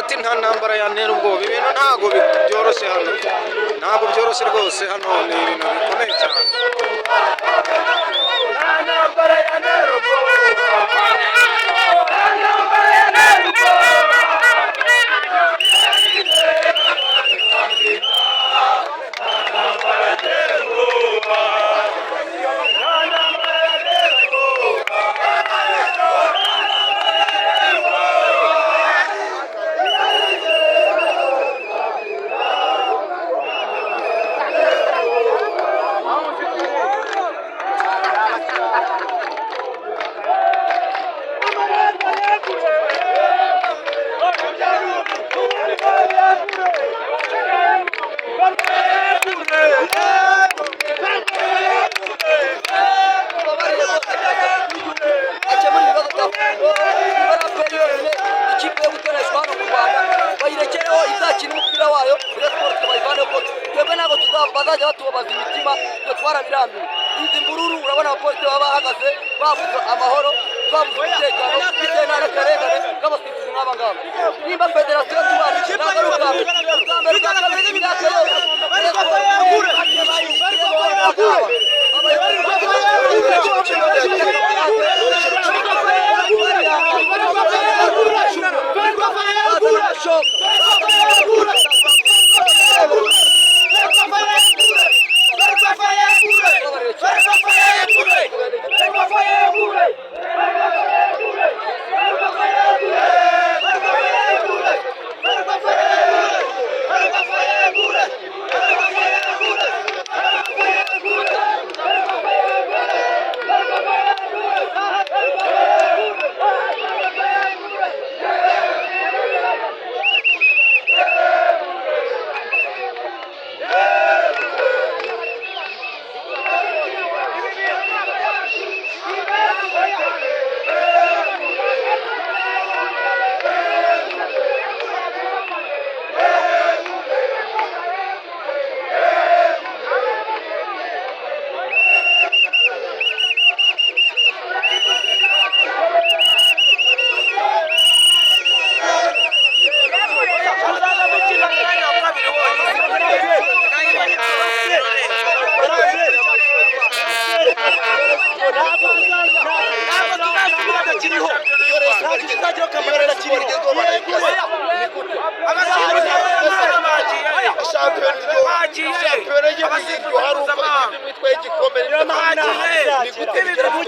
Ati nta ntambara yantera ubwoba. Ibintu ntabwo byoroshye hano, ntabwo byoroshye rwose. Hano ni ibintu bikomeye cyane. Akemura ibibazo bya football. Niba ari APR yonyine ikipe yo gutoneshwa hano mu Rwanda, bayirekereho izakina umupira wayo. Rayon Sports bayivaneho, ko twebwe ntabwo bazajya batubabaza imitima. Twe twarabirambiwe izi mvururu. Urabona abapolisi baba bahagaze, babuze amahoro, babuze umutekano bitewe n'akarengane k'abasifuzi nk'aba ngaba. Nimba federasiyo tubana, ntabwo ari ubwa mbere, ubwa mbere, ubwa kabiri, imyaka yose Rayon Sports. Shampiyona y'igihugu hari uko ikipe imwe itwaye igikombe, ni gute bigera ku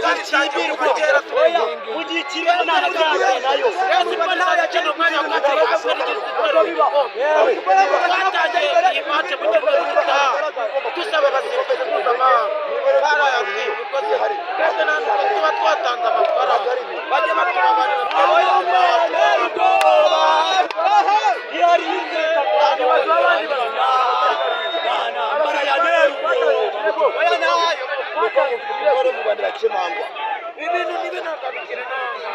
Dusaba abasifuzi mpuzamahanga, barayatwibye twese, nta nubwo tuba twatanze amafaranga, bajye batubabarira. Mu Rwanda irakemangwa. Ibintu ntibinagarukire nawe.